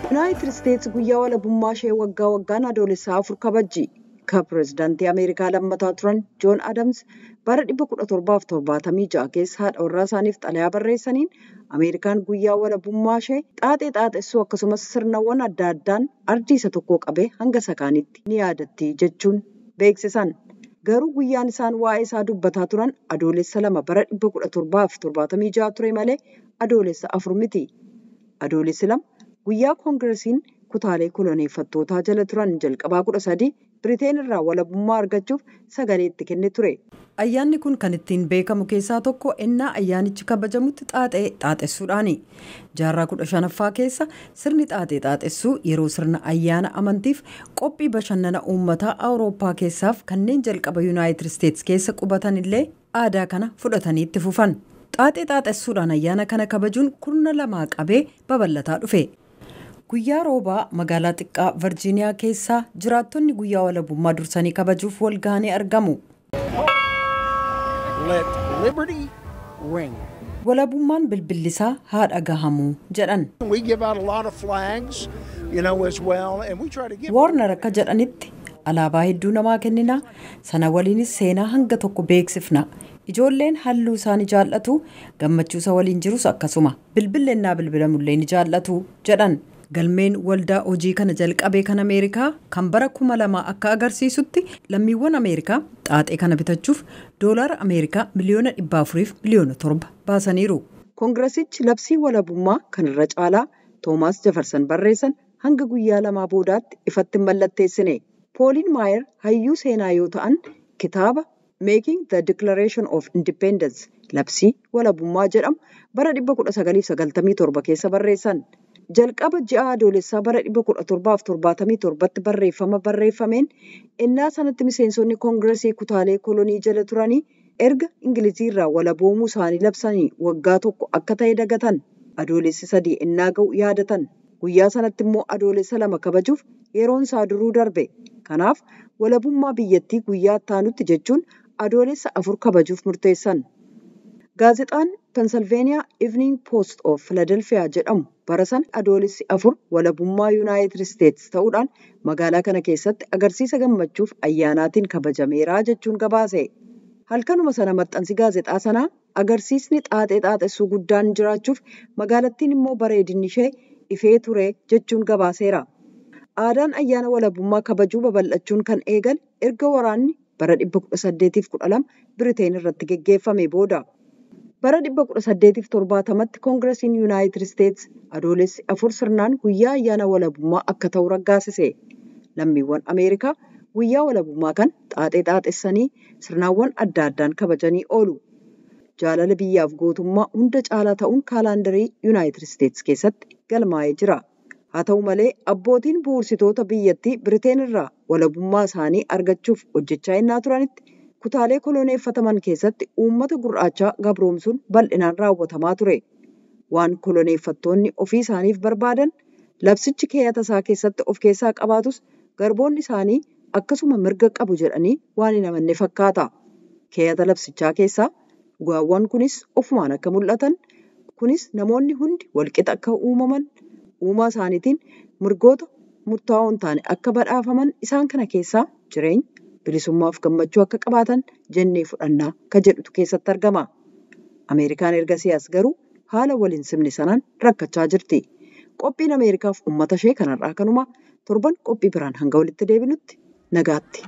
Yuunaayitid Isteetsi guyyaa walabummaa ishee waggaa waggaan Adoolessaa 4 kabajji. Ka pireezidaantii Ameerikaa lammataa turan Joon Adams bara 1776 keessa haadha warraa isaaniif xalayaa barreessaniin Ameerikaan guyyaa walabummaa ishee xaaxee xaaxessuu akkasumas sirnawwan adda addaan ardii isa tokko qabee hanga isa kaanitti ni yaadatti jechuun beeksisan. Garuu guyyaan isaan waa'ee isaa dubbataa turan Adoolessa 2 bara 1776 ture malee Adoolessa 4 miti. Adoolessi 2 guyyaa koongiresiin kutaalee koloneeffattootaa jala turan jalqabaa 13 Biriteen irraa walabummaa argachuuf sagalee itti kenne ture. Ayyaanni kun kan ittiin beekamu keessaa tokko ennaa ayyaanichi kabajamutti xaaxee xaaxessuudhaani. Jaarraa 15ffaa keessa sirni xaaxee xaaxessuu yeroo sirna ayyaana amantiif qophii bashannana uummataa Awurooppaa keessaaf kanneen jalqaba Yuunaayitid Isteets keessa qubatan illee aadaa kana fudhatanii itti fufan. Xaaxee xaaxessuudhaan ayyaana kana kabajuun kurna lamaa qabee babal'ataa dhufe. Guyyaa roobaa magaalaa xiqqaa Virjiiniyaa keessaa jiraattonni guyyaa walabummaa dursanii kabajuuf wal gahanii argamu. Let liberty ring. Walabummaan bilbillisaa haa dhagahamu jedhan. We give out a lot of flags, as well, and we try to give. Woornar akka jedhanitti alaabaa hedduu namaa kennina, sana waliinis seenaa hanga tokko beeksifna. Ijoolleen halluu isaa ni jaallatu, gammachuu isa waliin jirus akkasuma. Bilbillennaa bilbilamullee ni jaallatu jedhan. Galmeen waldaa hojii kana jalqabee kan Ameerikaa kan bara 2000 akka agarsiisutti lammiiwwan Ameerikaa xaaxee kana bitachuuf doolaara Ameerikaa 407,000,000 baasaniiru. Koongiresichi labsii walabummaa kan irra caalaa Toomaas Jefersan barreessan hanga guyyaa lamaa boodaatti ifatti hin mallatteessine. Pooliin Maayer hayyuu seenaa yoo ta'an kitaaba Making the Declaration of Independence labsii walabummaa jedhamu bara 1997 keessa barreessan. Jalqaba ji'a Adoolessaa bara 1777tti barreeffama barreeffameen ennaa sanatti miseensonni koongiresii kutaalee kolonii jala turanii erga Ingilizii irraa walaboomuu isaanii labsanii waggaa tokko akka ta'e dagatan. Adoolessi 3 ennaa ga'u yaadatan. Guyyaa sanatti immoo Adoolessa 2 kabajuuf yeroon isaa duruu darbe. Kanaaf walabummaa biyyattii guyyaa itti jechuun Adoolessa 4 kabajuuf murteessan. Gaazexaan Pennsylvania Evening Post of Philadelphia jedhamu bara sana Adoolessi 4 walabummaa Yuunaayitid Isteets ta'uudhaan magaalaa kana keessatti agarsiisa gammachuuf ayyaanaatiin kabajameera jechuun gabaase. Halkanuma sana maxxansi gaazexaa sanaa agarsiisni xaaxee xaaxessuu guddaan jiraachuuf magaalattiin immoo bareedinni ishee ifee ture jechuun gabaaseera. Aadaan ayyaana walabummaa kabajuu babal'achuun kan eegale erga waraanni bara 1812 Biriteen irratti geggeeffame booda. Bara 1870tti koongiresiin Yuunaayitid Isteets Adoolessi 4 sirnaan guyyaa ayyaana walabummaa akka ta'u raggaasise. Lammiiwwan Ameerikaa guyyaa walabummaa kana xaaxee xaaxessanii sirnaawwan adda addaan kabajanii oolu. Jaalala biyyaaf gootummaa hunda caalaa ta'uun kaalaandarii Yuunaayitid Isteets keessatti galmaa'ee jira. Haa ta'u malee abbootiin bu'uursitoota biyyattii Biriteen irraa walabummaa isaanii argachuuf hojjechaa innaa turanitti kutaalee koloneeffataman keessatti uummata gurraachaa gabroomsuun bal'inaan raawwatamaa ture. Waan koloneeffattoonni ofii isaaniif barbaadan labsichi keeyyata isaa keessatti of keessaa qabaatus garboonni isaanii akkasuma mirga qabu jedhanii waan hin amanne fakkaata. Keeyyata labsichaa keessaa dhugaawwan kunis ofumaan akka mul'atan, kunis namoonni hundi walqixa akka uumaman, uumaa isaaniitiin mirgoota murtaa'oo hin taane akka badhaafaman isaan kana keessaa jireenya bilisummaaf gammachuu akka qabaatan jennee fudhannaa ka jedhutu keessatti argama. Ameerikaan erga siyaas garuu haala waliin simne sanaan rakkachaa jirti. Qophiin Ameerikaaf uummata ishee kanarraa kanuma. Torban qophii biraan hanga walitti deebinutti nagaatti.